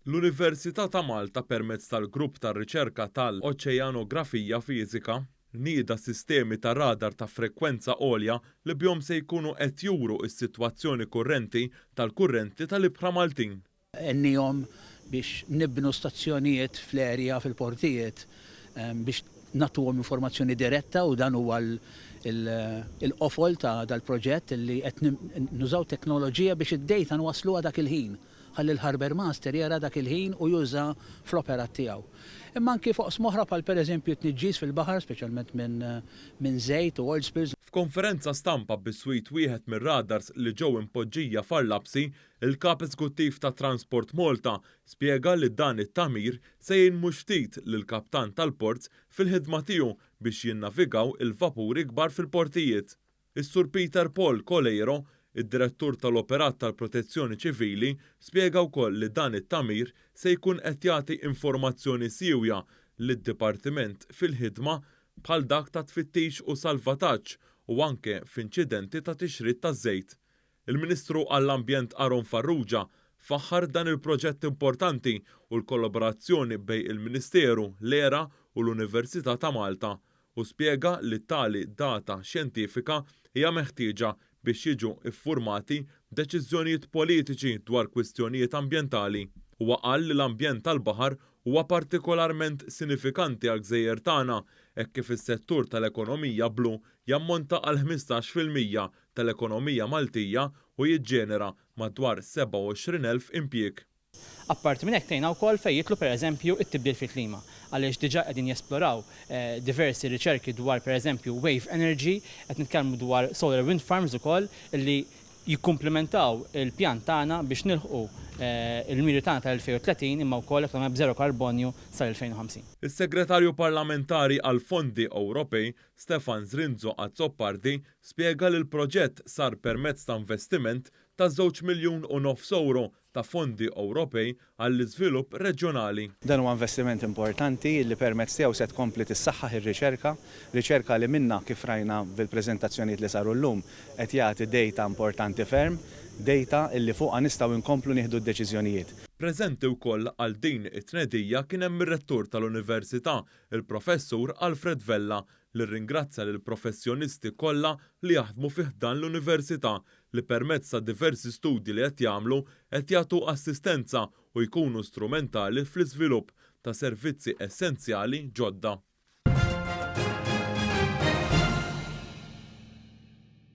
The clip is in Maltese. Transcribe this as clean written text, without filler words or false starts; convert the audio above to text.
L-Università ta' Malta permezz tal-Grupp tar-Riċerka tal-Oċeanografija Fiżika nieda sistemi ta' radar ta' frekwenza għolja li bihom se jkunu qed juru s-sitwazzjoni kurrenti tal-kurrenti tal-ibħra Maltin. Għennihom biex nibnu stazzjonijiet fl-area, fil-portijiet biex nagħtuhom informazzjoni diretta u dan huwa l-qofol ta' dal-proġett li qed nużaw teknoloġija biex id-data nwassluha dak il-ħin. Ħalli l-Harbour Master jara dak il-ħin u juża fl-operat tiegħu. Imma anki f'oqsma oħra bħal pereżempju t-tniġġis fil-baħar, speċjalment minn żejt u oil spills. F'konferenza stampa biswit wieħed mir-radars li ġew impoġġija f'Għar-Lapsi, il-Kap Eżkuttiv ta' Transport Malta spjega li dan it-tagħmir se jgħin mhux ftit lill-kaptan tal-ports fil-ħidma tiegħu biex jinnavigaw il-vapuri kbar fil-portijiet. Is-Sur Peter Paul Coleiro, id-Direttur tal-Operat tal-Protezzjoni Ċivili, spjega wkoll li dan it-tagħmir se jkun qed jagħti informazzjoni siewja lid-Dipartiment fil-ħidma bħal dak ta' tfittix u salvataġġ u anke f'inċidenti ta' tixrid ta' żejt. Il-Ministru għall-Ambjent Aaron Farrugia faħħar dan il-proġett importanti u l-kollaborazzjoni bejn il-Ministeru, l-ERA u l-Università ta' Malta u spjega li tali data xjentifika hija meħtieġa biex jiġu ffurmati deċiżjonijiet politiċi dwar kwistjonijiet ambjentali. Huwa qal li l-ambjent tal-baħar huwa partikolarment sinifikanti għall-gżejjer tagħna hekk kif is-settur tal-ekonomija blu jammonta għal 15% tal-ekonomija Maltija u jiġġenera madwar 27,000 impjieg. Apparti minn hekk tgħinna wkoll fejn jidħlu pereżempju t-tibdil fil-klima għaliex diġà qegħdin jesploraw diversi riċerki dwar pereżempju wave energy, qed nitkellmu dwar solar wind farms ukoll li jikkumplimentaw il-pjan tagħna biex nilħqu l-miri tagħna tal-2030 imma wkoll ekonomija b'żero karbonju sal-2050. Is-Segretarju Parlamentari għall-Fondi Ewropej, Stefan Zrinzo Azzopardi, spjega li l-proġett sar permezz ta' investiment ta' żewġ miljun u nofs ewro ta' fondi Ewropej għall-iżvilupp reġjonali. Dan huwa investiment importanti li permezz tiegħu se tkompli tissaħħaħ ir-riċerka, riċerka li minnha, kif rajna bil-preżentazzjonijiet li saru llum, qed jagħti data importanti ferm, data li fuqha nistgħu nkomplu nieħdu d-deċiżjonijiet. Preżenti wkoll għal din it-tnedija kien hemm ir-Rettur tal-Università, il-Professur Alfred Vella, li rringrazzja lill-professjonisti kollha li jaħdmu fi ħdan l-Università li permezz ta' diversi studji li qed jagħmlu qed jagħtu assistenza u jkunu strumentali fl-iżvilupp ta' servizzi essenzjali ġodda.